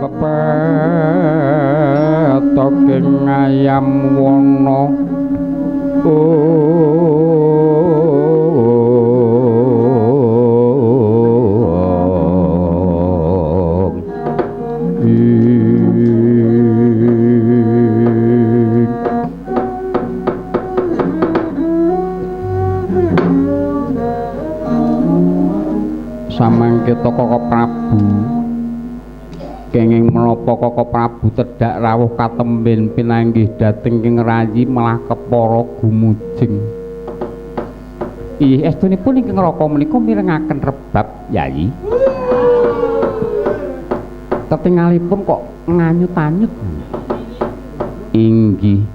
Kepethok ing ayam wana. Samangke Koko Prabu kenging menapa Koko Prabu tedhak rawuh katemben pinanggih dhateng ing rayi malah kepara gumujeng. Ih, estunipun ingkang raka menika mirengaken rebab, Yayi. Ketingalipun kok nganyut-anyut. Inggih.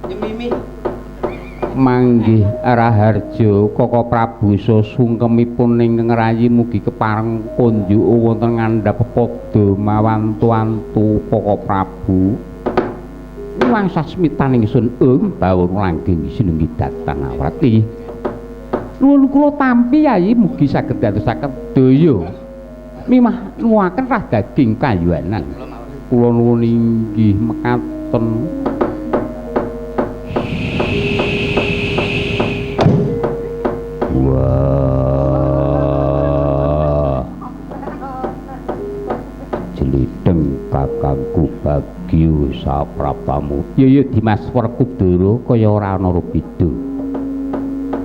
Manggih raharja Koko Prabu sesungkemipun ingkang rayi mugi kepareng kunjuk wonten ngandhap pepada mawantu-antu Koko Prabu. Wang sasmitan ingsun ing bawon langgeng sinenggi datan awrati. Nuwun kula tampi Yayi mugi saged dadosaken daya mimah nuwuhaken rah daging kayuwanan. Kula nuwun inggih mekaten. Wah, jlidheng kakangku Bagyo saprapamu. Ya ya Dimas Werkudara kaya ora ana rubeda.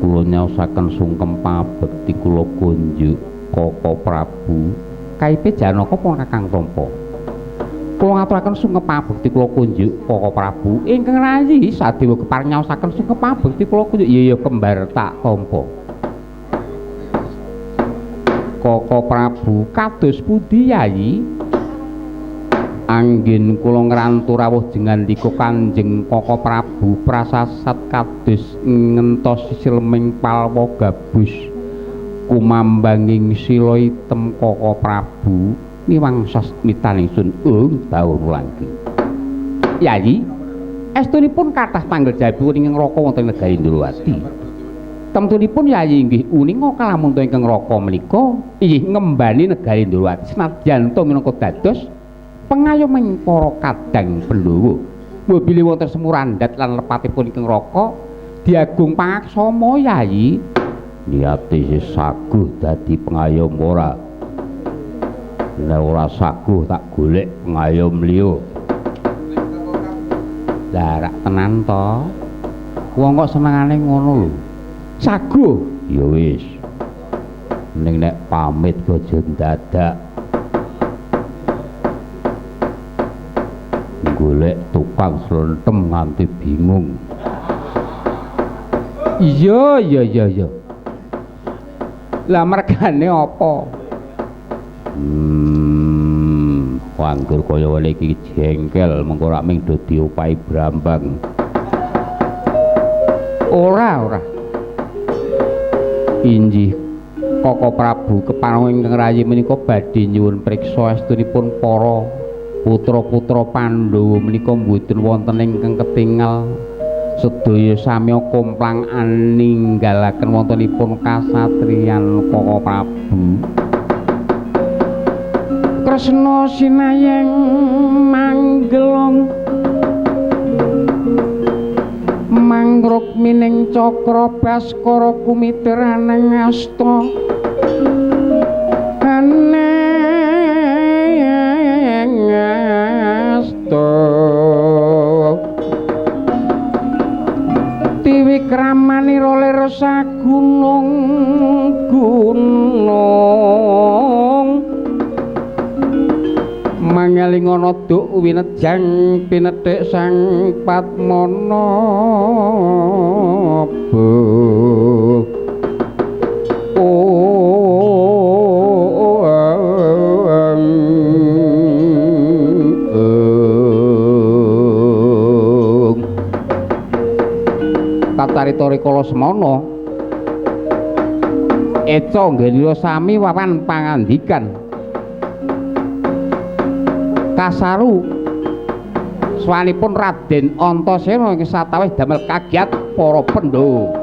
Kula nyaosaken sungkem pabekti kula kunjuk Koko Prabu. Kaipe Janaka apa Kakang Tampa? Kula ngaturaken sungkem pabekti kula kunjuk Koko Prabu ingkang rayi sadewa kepareng nyaosaken sungkem pabekti kula kunjuk. Ya ya kembar tak tampa. Koko Prabu kados pundi Yayi? Anggen kula ngrantu rawuh jengandika Kanjeng Koko Prabu prasasat kados ngentos sileming palwa gabus kumambanging sila item Koko Prabu miwang sasmitan ingsun ing baur langgeng. Yayi, estunipun kathah tanggel jawabipun ingkang raka wonten negari Ndorowati. Temtunipun Yayi inggih uninga kalamunto ingkang raka menika inggih ngembani negari Ndorowati senadyan ta minangka dados pengayoming para kadang Pandhawa. Mbok bilih wonten semurandhat lan lepatipun ingkang raka diagung pangaksama Yayi. Niate saguh dadi pengayom ora? Nek ora saguh tak golek pengayom liya. Lah rak tenan to. Wong kok senengane ngono lho. Saguh. Ya wis. Ning nek pamit aja ndadak. Golek tukang slentem nganti bingung. Iya iya iya iya. Lah mergane apa? Angger kaya ngene iki jengkel mengko rak ming do diopahi brambang. Ora ora. Inggih Koko Prabu kepareng ingkang rayi menika badhe nyuwun priksa estunipun para putra-putra Pandhawa menika mboten wonten ingkang ketingal sedaya sami komplang aninggalaken wontenipun kasatriyan Koko Prabu. Kresna sinayeng manggelong mangruk mining cakra baskara kumitiraning asta aneng asta tiwikramanira lir sagunung gunung mangelingono duk winejang pinethik sang Padmanaba. Kacarita rikala semana eca nggenira sami wawan pangandikan kasaru swanipun Raden Antasena ing satawis damel kagiat para Pandhawa.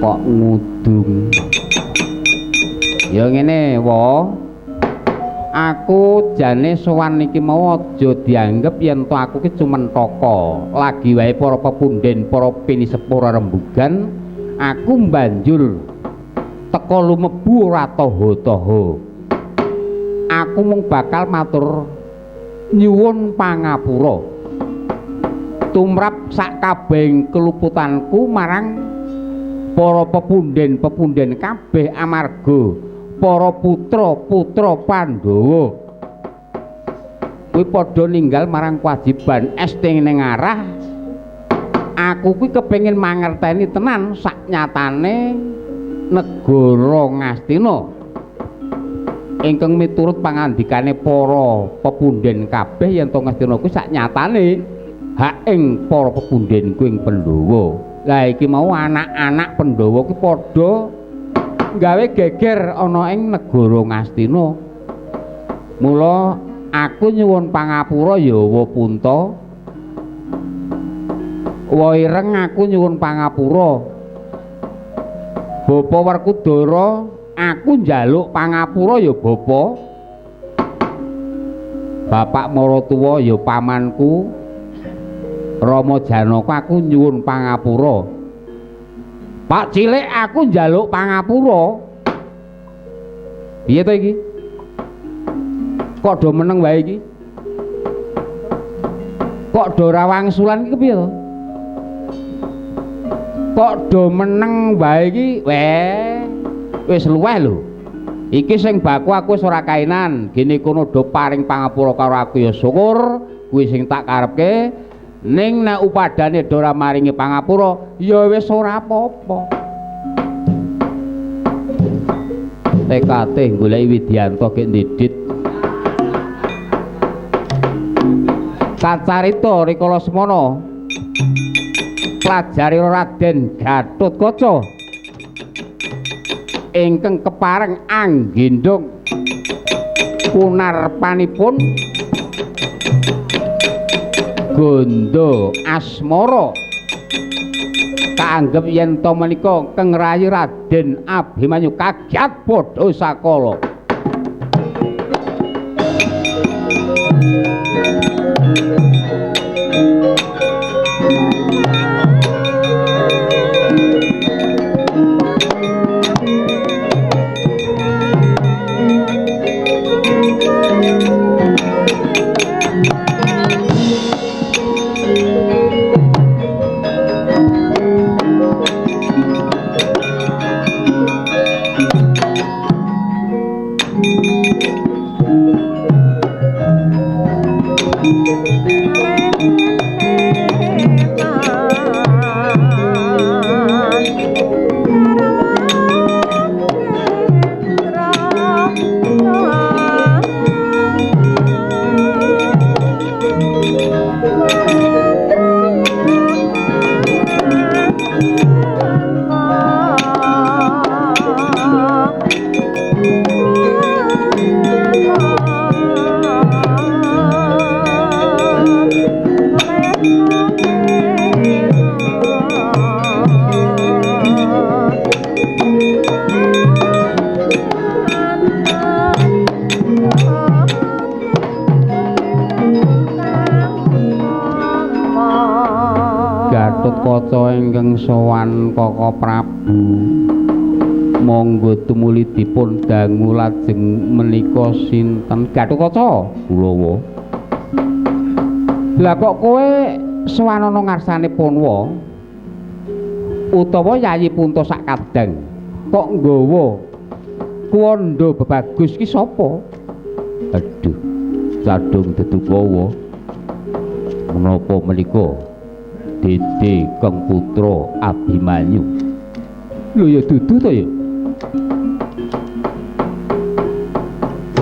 Kok ngudung. Ya ngene, wa. Aku jane sowan iki mau aja dianggep yen to aku ki cumentaka. Lagi wae para pepunden, para pinisepuh rembugan, aku mbanjur teka lumebu ora taha-taha. Aku mung bakal matur nyuwun pangapura tumrap sak kabehing keluputanku marang para pepunden-pepunden kabeh amarga para putra-putra Pandhawa kuwi padha ninggal marang kewajiban este ning arah. Aku kuwi kepengin mangerteni tenan sak nyatane negara Ngastina ingkang miturut pangandikane para pepunden kabeh yen to Ngastina kuwi sak nyatane hak ing para pepunden kuwi ing Pandhawa. Lah iki mau anak-anak Pandhawa kuwi padha gawe geger ana ing negara Ngastina. Mula aku nyuwun pangapura ya wa Punta. Wa ireng aku nyuwun pangapura. Bapa Werkudara aku njaluk pangapura ya bapa. Bapak maratuwa ya pamanku. Rama Janaka aku nyuwun pangapura. Pak cilik aku njaluk pangapura. Piye to iki? Kok do meneng wae iki? Kok do ora wangsulan iki kepiye to? Kok do meneng wae iki? Weh, wis luweh lho. Iki sing baku aku wis ora kainan. Gene kono do paring pangapura karo aku ya syukur, kuwi sing tak karepke. Ning nek upadane do ora maringi pangapura ya wis ora apa-apa. TKT goleki Widianto gek ndidit. Kacarita rikala semana pelajari Raden Gatotkaca ingkang kepareng anggendong kunarpanipun Gondo Asmara kaanggep yen to menika keng rayi Raden Abimanyu kagiat padha sakala. Gatotkaca ingkang sowan Kaka Prabu, monggo tumuli dipun dangu lajeng menika sinten? Gatotkaca Kulawa. Lah kok kowe sowan ana ngarsane Panwa utawa Yayi Punta sak kadang kok nggawa kuwanda bebagus ki sapa? Aduh, cadung dedukawa. Menapa menika Dede Kang Putra Abimanyu? Lho ya dudu to ya?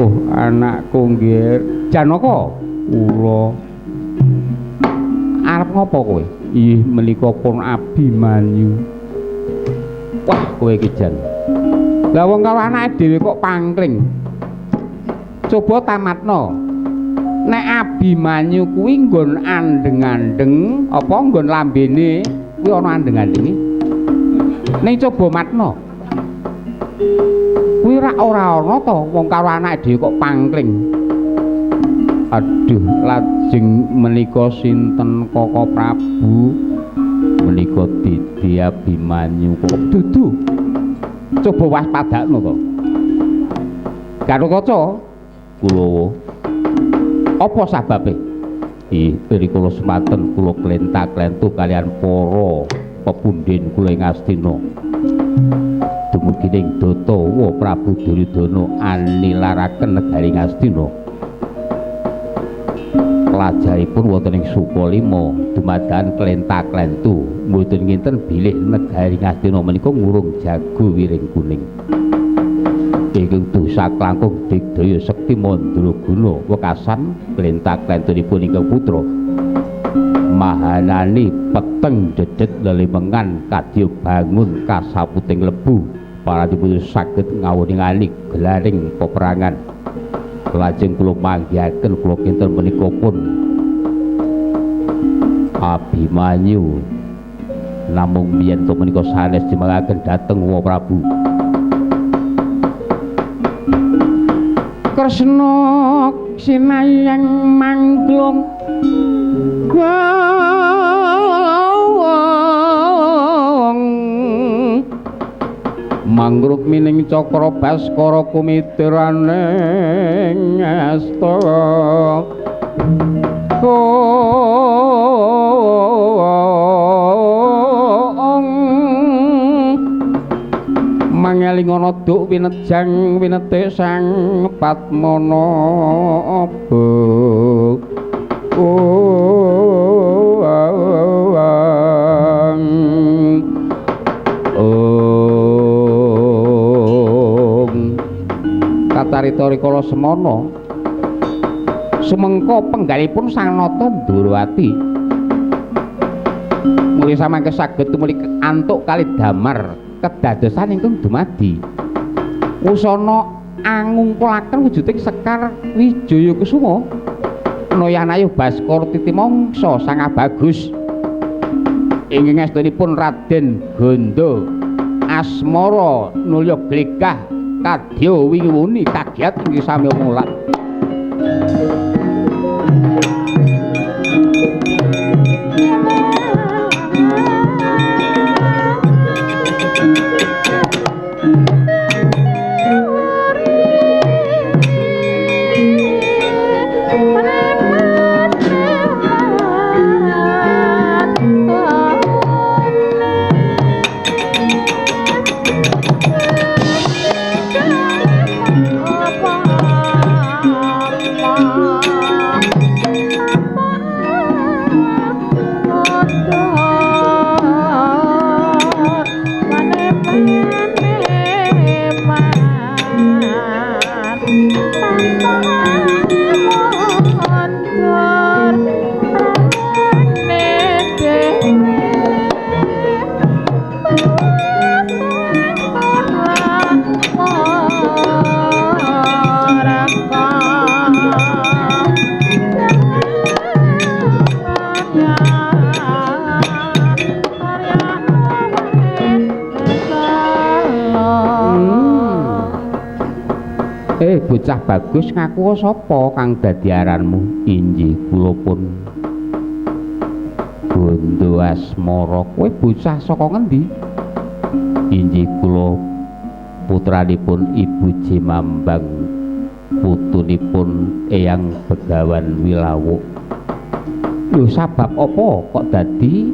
Oh, anakku nggih. Janaka, kula arep ngopo kowe? Ih, menika pun Abimanyu. Wah, kowe iki jan. Lah wong karo anake dhewe kok pangkring. Coba tamatno. Nek Abimanyu kuwi nggon andeng-andeng, apa nggon lambene kuwi ana andeng-andenge? Ning coba matno. Kuwi rak ora ana to wong karo anake dhewe kok pangkling. Aduh, lajeng menika sinten Koko Prabu? Menika Didi Abimanyu kok dudu. Coba waspadakno to. Gatotkaca Kulawa. Apa sababe? Ih, rikala semanten kula klentak-klentu kalian para pepundhen kula ing Astina. Dumugi ing Datawa Prabu Duryudana anilaraken negari Ngastina. Lajaripun wonten ing Sukalima dumadakan klentak-klentu mboten nginten bilih negari Ngastina menika ngurung jago wiring kuning. Ingkang dosa langkung digdaya sekti mandraguna wekasan klentak-klentunipun ingkang putra mahanani peteng dedet lelimengan kadya bangun kasaputing lebu paradipun saged ngawoningani gelaring peperangan. Lajeng kula manggihaken kula kinten menika pun Abimanyu namung biyen to menika sanes jumengaken dhateng Wa Prabu. Kresna sinayang mangglung mangruk mining cakra baskara kumitiraning asta mangelingono duk winejang winete sang padmana aba. Kacarita rikala semana sumengko penggalipun Sang Nata Ndorowati muli samangke saged tumuli antuk kali damar kedadosan ingkang dumadi wusana angungkulaken wujuding Sekar Wijaya Kusuma noyanayuh Baskara Titimangsa sang abagus ingkang estunipun Raden Ganda Asmara nulya glegah kadya wingi wuni kagiat inggih sami mulat. Bocah bagus ngaku sapa kang dadi aranmu? Inggih kula pun Gondo Asmara. Kowe bocah saka ngendi? Inggih kula putranipun Ibu Jemambang, putunipun Eyang Begawan Wilawuk. Lho sabab apa kok dadi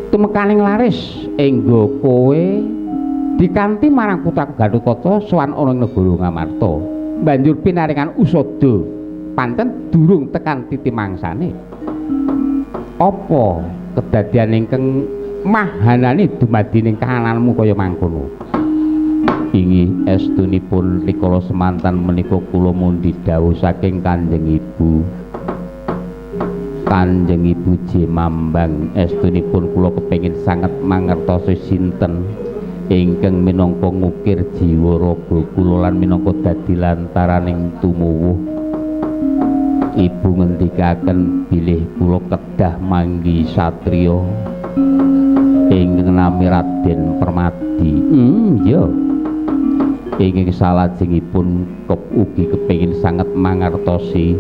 tumekaning laris enggo kowe dikanti marang putraku Gatotkaca sowan ana ing negara Ngamarta? Banjur pinaringan usada pancen durung tekan titi mangsane. Apa kedadian ingkang mahanani dumadi ning kahananmu kaya mangkono? Inggih estunipun rikala semanten menika kula mundi dawuh saking Kanjeng Ibu. Kanjeng Ibu Jemambang estunipun kula kepengin sanget mangertosi sinten ingkang minangka ngukir jiwa raga kula lan minangka dadi lantaraning tumuwuh. Ibu ngendikaken bilih kula kedah manggi satriya Ingkang nami Raden Permadi. Iya. Ingkang salajengipun ugi kepengin sanget mangertosi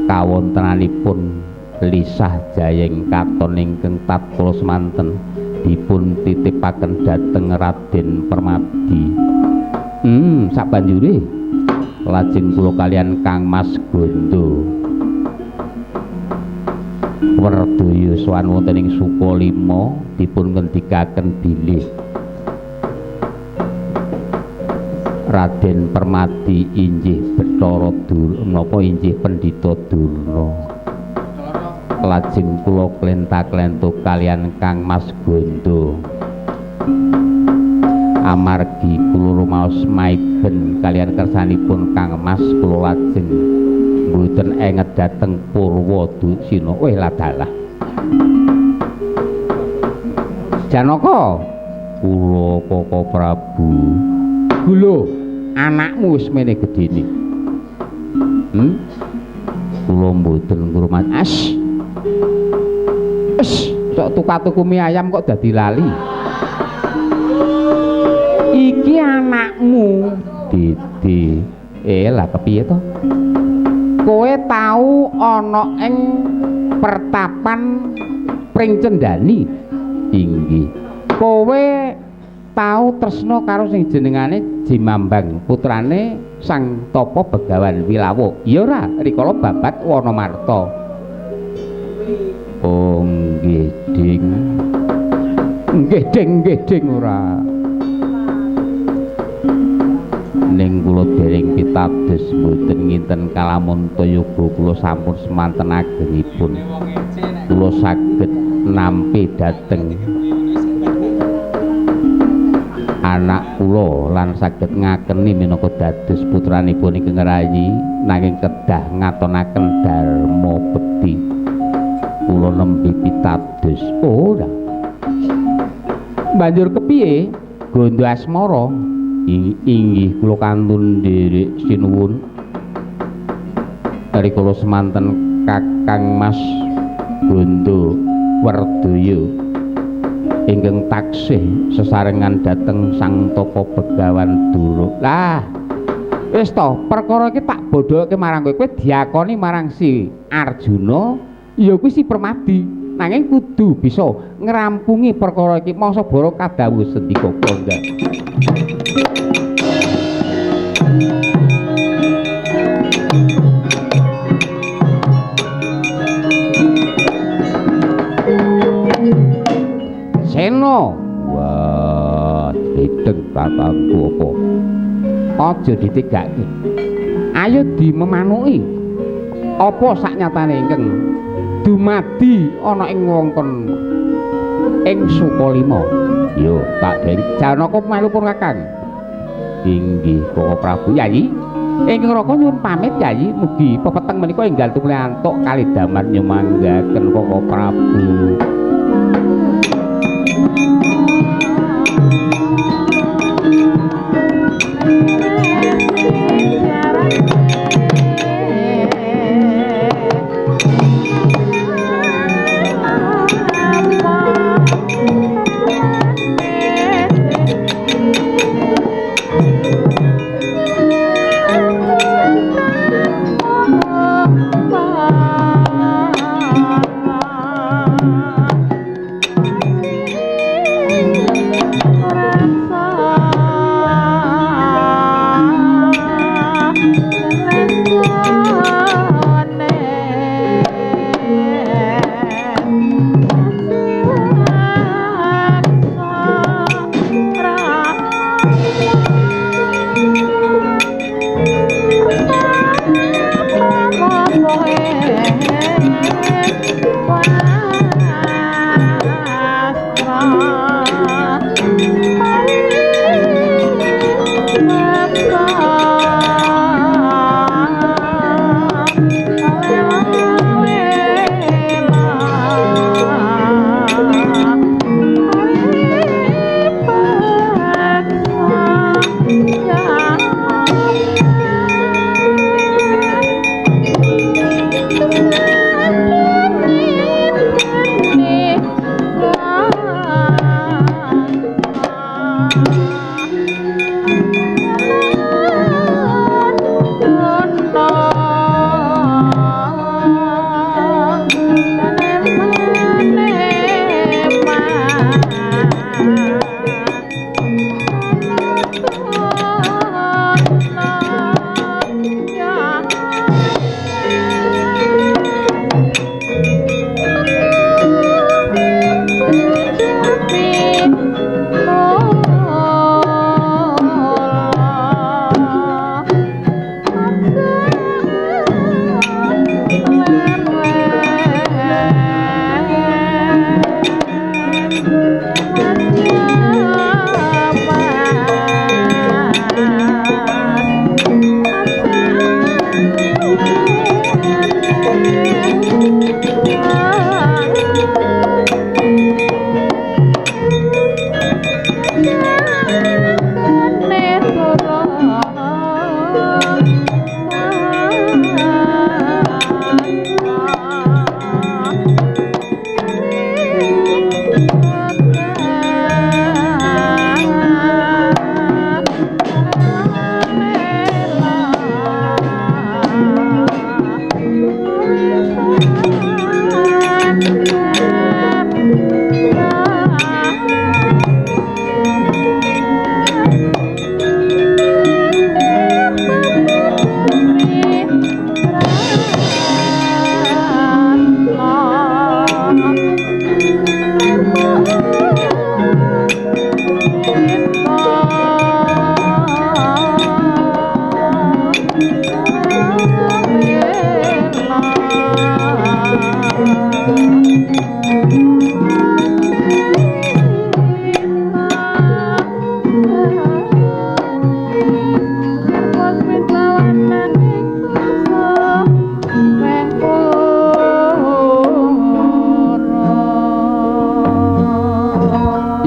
kawontenanipun lisah jayeng katon ingkang tatkala semanten dipun titipaken dhateng Raden Permadi. Sabanjure lajeng kula kalian Kang Mas Gondo Werdaya sowan wonten ing Sukalima dipun ngendikaken bilih Raden Permadi inggih Bathara Durna menapa inggih Pendhita Durna. Lajeng kula klenta-klentu kalian Kang Mas Gondo. Amargi kula rumaos maiben kalian kersanipun Kang Mas kula lajeng mboten enget dhateng Purwadusina. Weh ladalah. Janaka, kula Koko Prabu. Gulo, anakmu wis mene gedene. Kula mboten ngrumat. As. Wis, tok tuku-tuku mie ayam kok dadi lali. Iki anakmu, Didi. Lah kepiye to? Kowe tau ana ing pertapan Pring Cendani? Inggih. Kowe tau tresna karo sing jenengane Jimambang, putrane Sang Tapa Begawan Wilawa. Ya ora, rikala babat Wanamarta. Oh nggih, Ding. Nggih, Ding, nggih, Ding ora. Ning kula dereng pitados mboten nginten kalamun toyoga kula sampun semanten agengipun. Kula saged nampi dhateng anak kula lan saged ngakeni minangka dados putranipun ingkang rayi nanging kedah ngatonaken dharma bekti. Kula nembe pitados. Oh, ora. Banjur kepiye? Gondo asmara. Inggih kula kantun nderek sinuwun. Rikala semanten Kakang Mas Gondo Werdaya ingkang taksih sesarengan dhateng Sang Tapa Begawan Durna. Lah, wis to, perkara iki tak bodhoke marang kowe. Kowe diakoni marang si Arjuna, ya kuwi si Permadi. Nanging kudu bisa ngrampungi perkara iki mangsa bara kadhawuh sendika kandha. Seno. Wah, dideng kakangku apa? Aja ditegake. Ayo dimemanuki. Apa saknyatane ingkang dumadi ana ing wewengkon ing Sukalima? Yo, tak deng. Janaka melu pun Kakang. Inggih, Koko Prabu. Yayi, ingkang raka nyuwun pamit Yayi, mugi pepeteng menika enggal tumrap antuk kalidaman nyumanggaken Koko Prabu.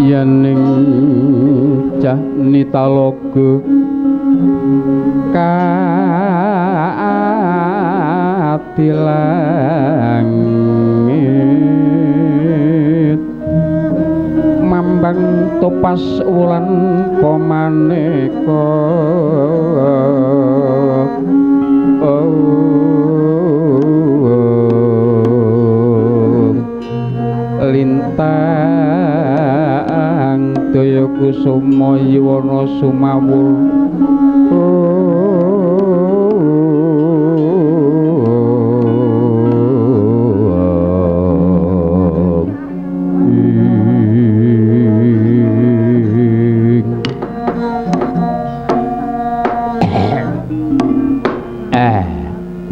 Yen ing Janitaloga katilangit mambang topas wulan pamaneka lintang daya kusuma yuwana sumawur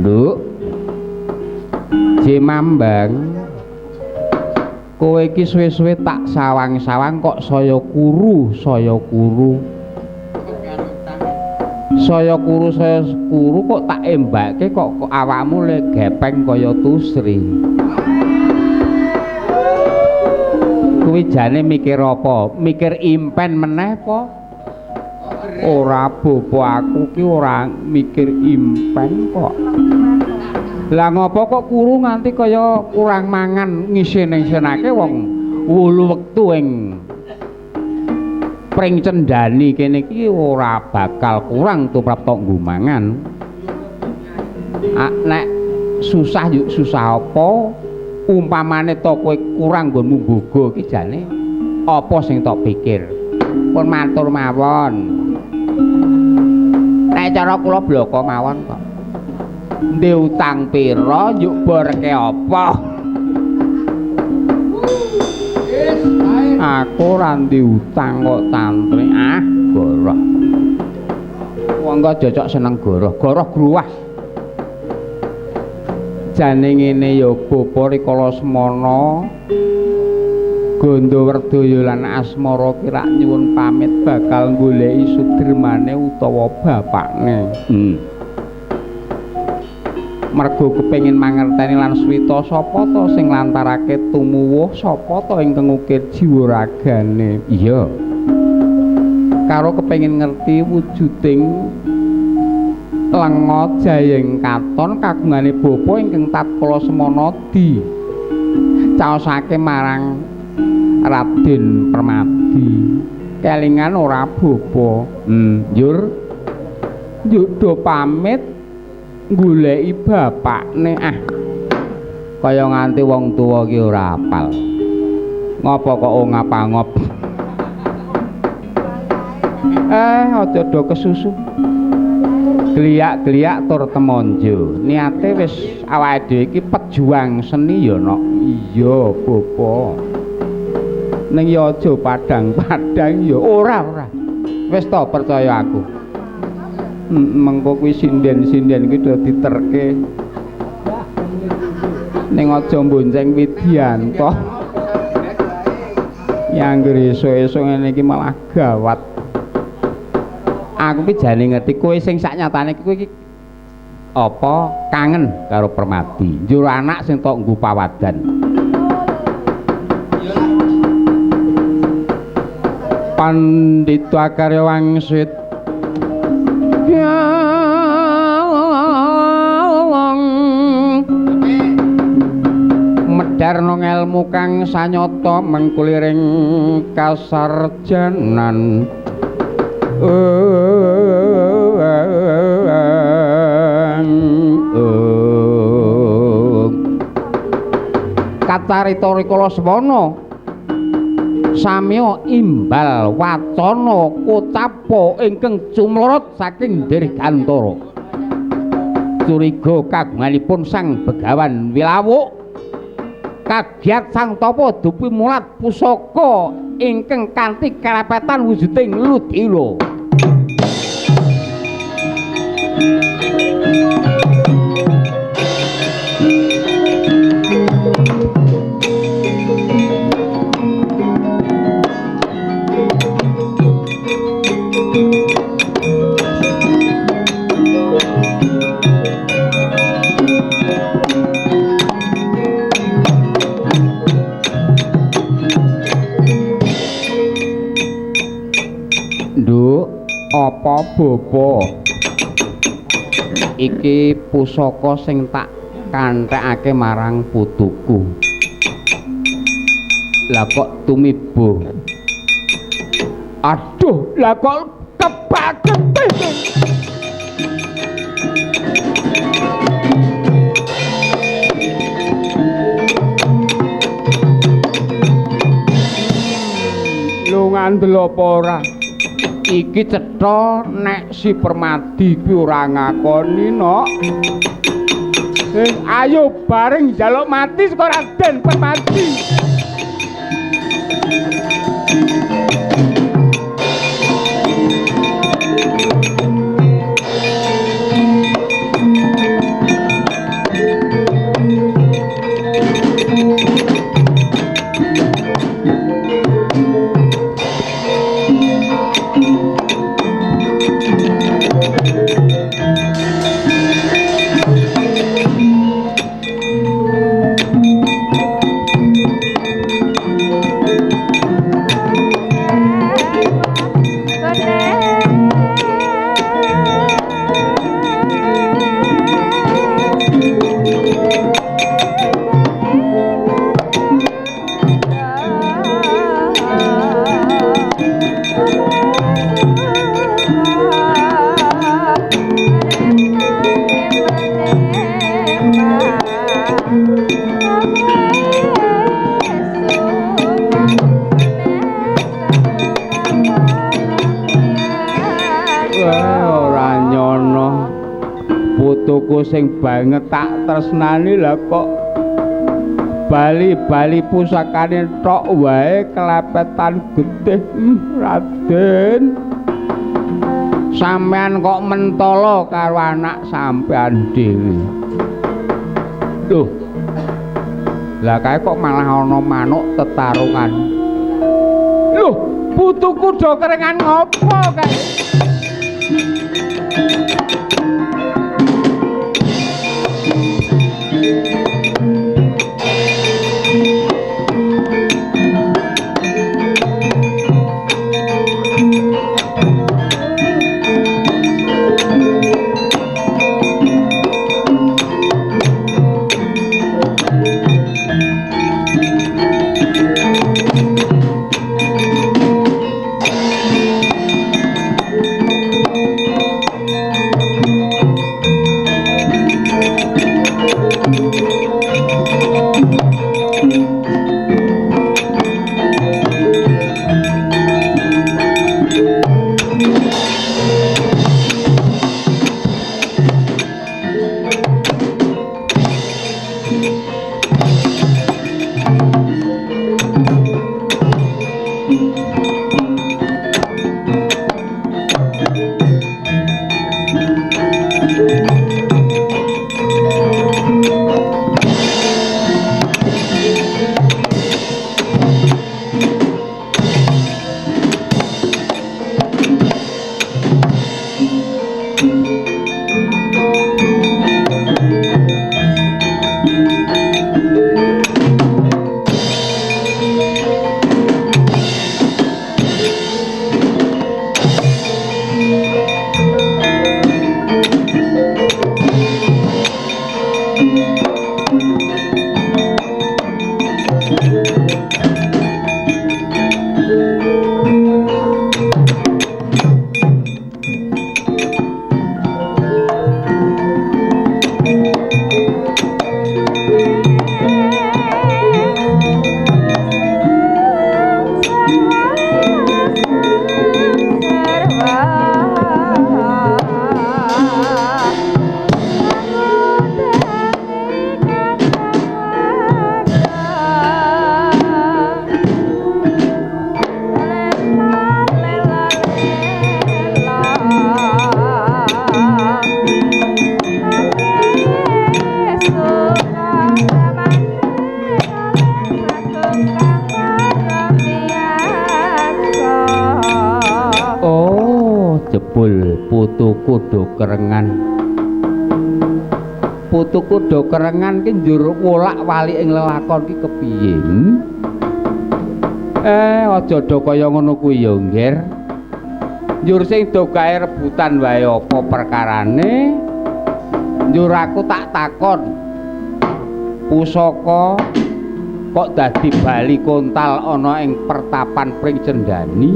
Nduk Jemambang, kowe iki suwe-suwe tak sawang-sawang kok saya kuru, saya kuru. Saya kuru, saya kuru kok tak embake kok awakmu le gepeng kaya tusri. Kuwi jane mikir apa? Mikir impen meneh apa? Ora bapa, aku ki ora mikir impen kok. Lah ngopo kok kuru nganti kaya kurang mangan ngisin-ngisinake wong 8 wektu ing pring cendhani kene iki ora bakal kurang tumrap tok nggo mangan. Nek susah yuk susah apa? Umpamane to kowe kurang nggonmu mbogo iki jane apa sing tok pikir? Pun matur mawon. Nek cara kula bloko mawon kok. Ndek utang pira yuk borke apa? Aku ora ndek utang kok tantri. Ah, goroh. Wong kok cocok seneng goroh, goroh gruwah. Jane ngene ya bapa rikala semana Gandawardaya lan Asmara kirak nyuwun pamit bakal goleki sudirmane utawa bapakne. Mergo kepengin mangerteni lan swita sapa to sing nglantarake tumuwuh, sapa to ingkang ngukir jiwa ragane. Iya. Karo kepengin ngerti wujuding lenga jayeng katon kagungane bapa ingkang tatkala semana di caosake marang Raden Permadi. Kelingan ora bapa. Njur njuk do pamit goleki bapakne. Ah, kaya nganti wong tuwa ki ora apal. Ngopo kok ngapa-ngop? Aja do kesusu. Gliak-gliak tur temonjo. Niate wis awake dhewe iki pejuang seni ya, Nok. Iya, bapa. Ning ya aja padhang-padhang ya. Ora, ora. Wis to percaya aku. Mengko kuwi sinden-sinden kuwi do diterke. Ning aja mbonceng Widianto. Yang esuk-esuk ngene iki malah gawat. Aku ki jane ngerti kowe sing sak nyatane kowe iki apa kangen karo Permadi. Njur anak sing tok nggo pawadan. Pandhita Karya Wangsit medharna ngelmu kang sanyata mengkuliring kasarjanan. Kacarita rikala semana samya imbal wacana kocapa ingkang cumlorot saking dirgantara. Curiga kagunganipun Sang Begawan Wilawuk kagiat Sang Tapa dupi mulat pusaka ingkang kanthi kalepetan wujuding ludila. Apa bapa? Iki pusaka sing tak kanthekake marang putuku. Lah kok tumiba? Aduh, lah kok kebak getih. Lu ngandel apa ora? Iki cetha nek si Permadi kuwi ora ngakoni, Nok. Ayo bareng njaluk mati saka Raden Permadi. Putuku sing banget tak tresnani lah kok bali-bali pusakane tok wae kelepetan getih. Raden, sampean kok mentolo karo anak sampean dhewe. Loh, lah kae kok malah ana manuk tetarungan. Loh, putuku do kerengan ngopo kae? Putuku do kerengan. Putuku do kerengan ki njur wolak-walik ing lelakon ki kepiye? Aja do kaya ngono kuwi ya, Ngger. Njur sing do gawe rebutan wae apa perkarane? Njur aku tak takon. Pusaka kok dadi bali kontal ana ing pertapan Pring Cendani?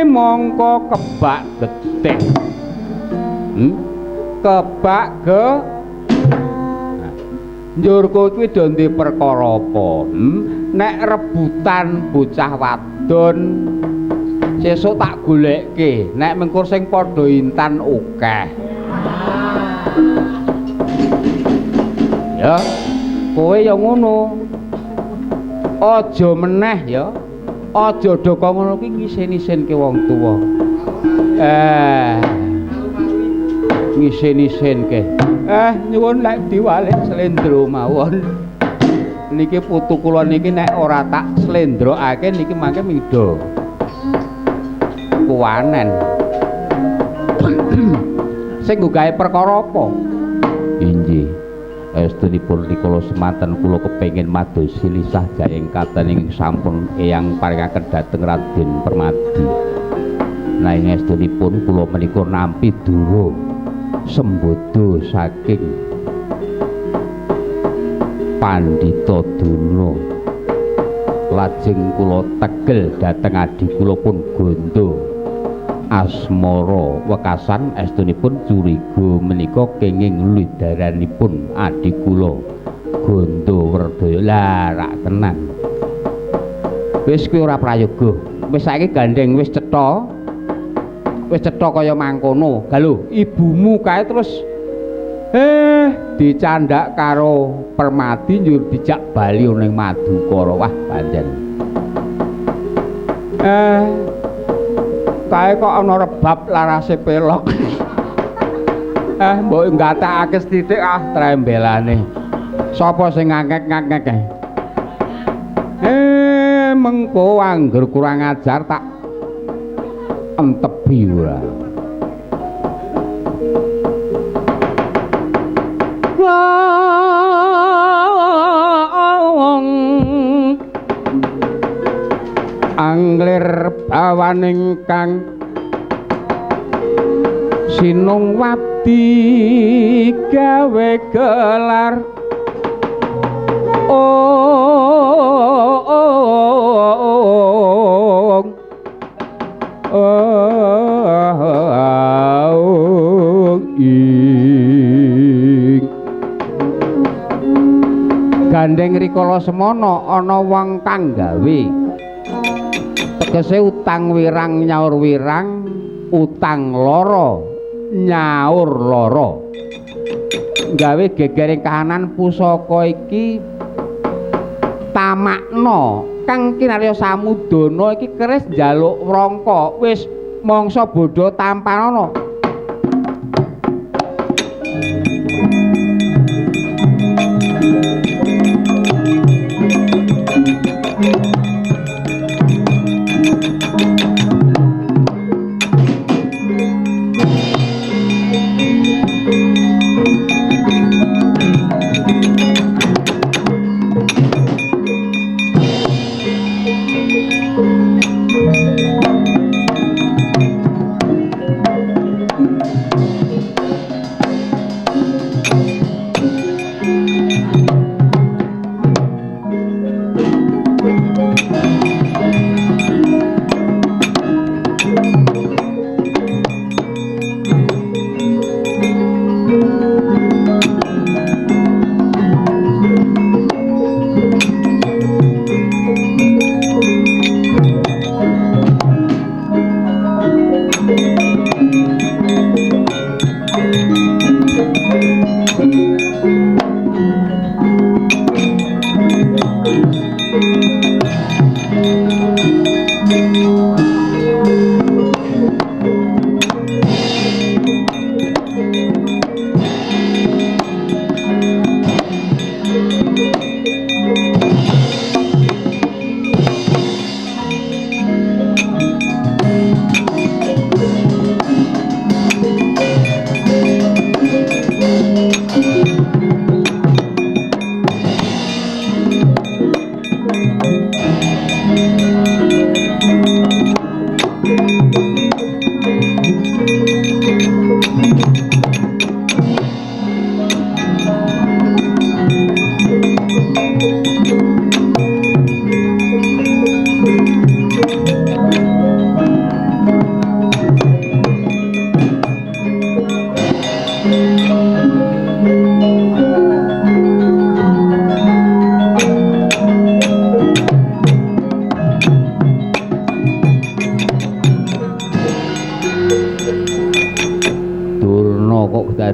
Mongko kebak getih. Kebak ge. Njur kowe kuwi do ndek perkara apa? Nek rebutan bocah wadon sesuk tak golekke, nek mengkur sing padha intan akeh. Ya, kowe ya ngono. Aja meneh ya. Aja doko ngono kuwi ngisin-isinke wong tuwa. Ngisin-isinke. Nyuwun lek diwalik slendro mawon. Niki putu kula niki nek ora tak slendrokake niki mangke midho. Kuwanen. Sing nggo gawe perkara apa? Inggih. Estunipun rikala semanten kula kepengin madosi lisah jayeng katen ing sampun eyang paringaken dhateng Raden Permadi. Nah ing estunipun kula menika nampi dura sembodo saking Pandhita Duna. Lajeng kula tegel dhateng adi kula pun Gondo Asmara wekasan estunipun curiga menika kenging lidaranipun adi kula Gondo Werdaya. Lah rak tenan. Wis kuwi ora prayoga. Wis saiki gandeng wis cetha. Wis cetha kaya mangkono. Galuh ibumu kae terus dicandak karo Permadi njur dijak bali ning Madukara. Wah pancen. Kae kok ana rebab larase pelok. Mbok nggatekake sithik ah trembelane. Sapa sing ngangek-ngangek kae? Mengko angger kurang ajar tak entebi ora. Anglir bawaning kang sinung wabdi gawe gelar ing gandeng rikala semana ana wong kang gawe tegese utang wirang nyaur wirang, utang lara nyaur lara. Gawe gegering kahanan pusaka iki tamakna kang kinarya samudana iki keris njaluk wrangka wis mangsa bodho tampanana.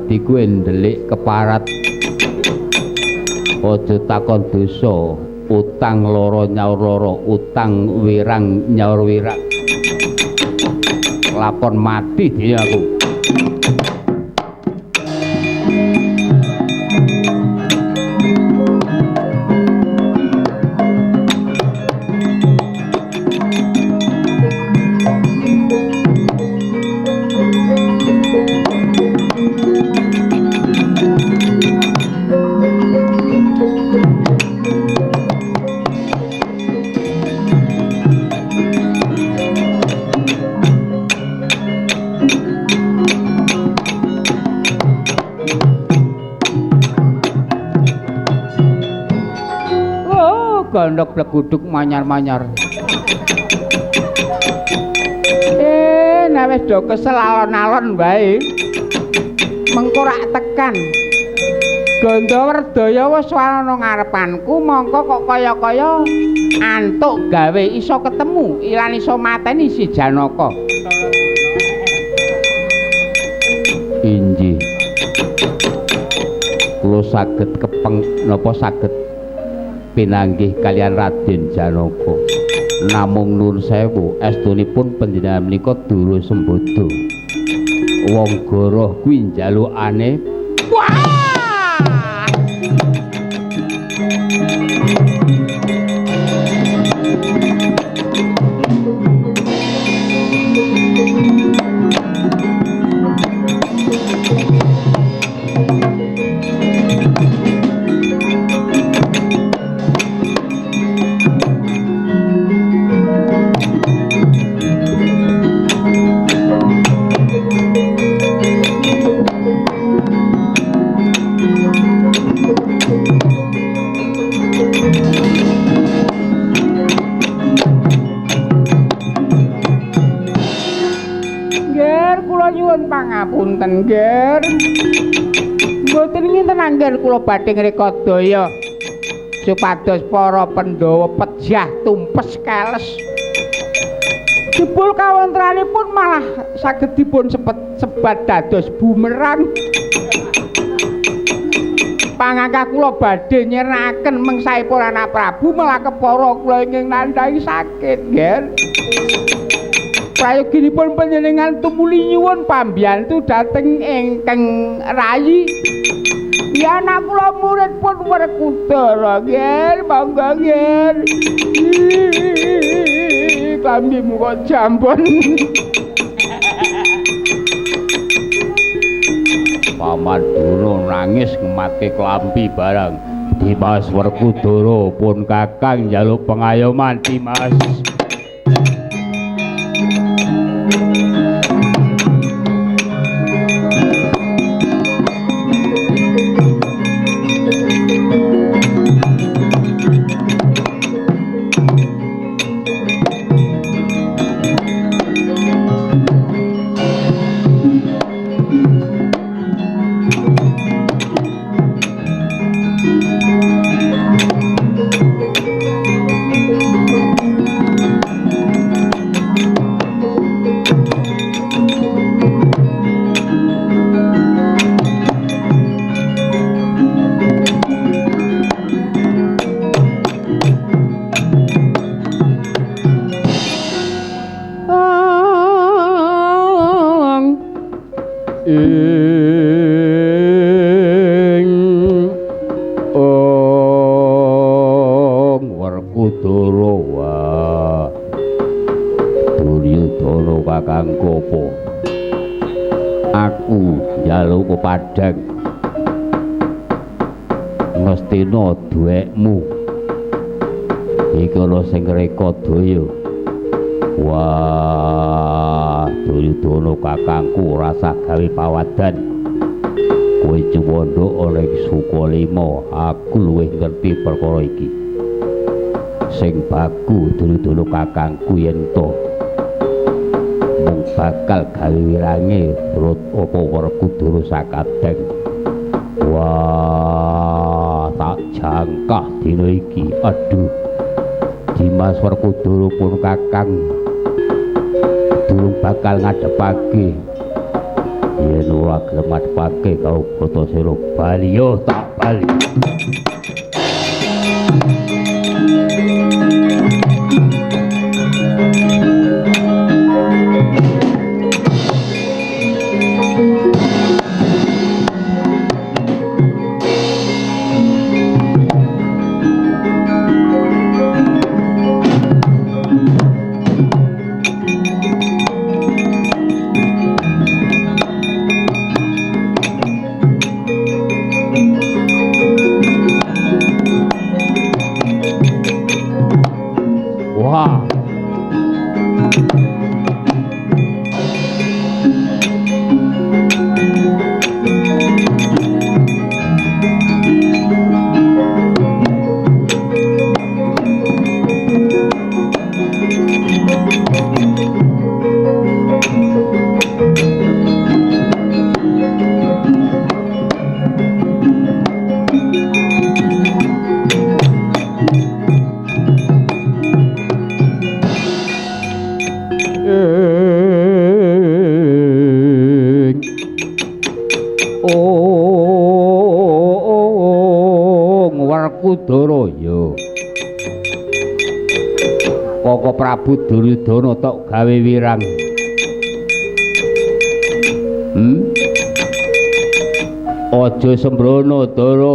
Dadi kowe ndelik keparat. Aja takon dosa, utang loro nyaur loro, utang wirang nyaur wirang. Lakon mati dhewe aku. Gondok bleguduk manyar-manyar. Nek wis do kesel alon-alon wae. Mengko rak tekan. Gandha Werdaya wis ana ngarepanku, mongko kok kaya-kaya antuk gawe iso ketemu lan iso mateni si Janaka. Inggih. Kula saged kepeng napa saged pinanggih kalian Raden Janaka. Namung nun sewu, estunipun panjenengan menika Dara Sembada. Wong goroh kuwi njalukane. Wah! Pangapunten, Nger. Mboten nginten anggen kula badhe ngrekodaya supados para Pandhawa pejah tumpes keles. Jebul kawontranipun malah saged dipun sebat dados bumerang. Pangangkah kula badhe nyerakaken mengsaipun anak Prabu malah kepara kula ingkang nandhangi sakit, Nger. Prayoginipun panjenengan tumuli nyuwun pambiyantu dhateng ingkang rayi. Ya anak kula murid pun Werkudara, nggih, monggo nggih. Klambimu kok jambon. Paman Durna nangis ngematke klambi barang. Dimas Werkudara pun kakang njaluk pengayoman Dimas. Padang ngestina duwekmu iki ana sing ngrekodaya. Wah, Duryudana kakangku ora sah gawe pawadan. Kowe cuwandha ana ing Sukalima, aku luwih ngerti perkara iki. Sing baku Duryudana kakangku yen to mung bakal gawe wirange rut apa Werkudara sakadang. Wah, tak jangkah dina iki. Aduh, Dimas Werkudara pun kakang durung bakal ngadhepake. Yen ora gelem madhepake karo Bratasena, bali yo tak bali. Wah. Werkudara ya. Koko Prabu Duryudana tok gawe wirang. Aja sembrono Dara.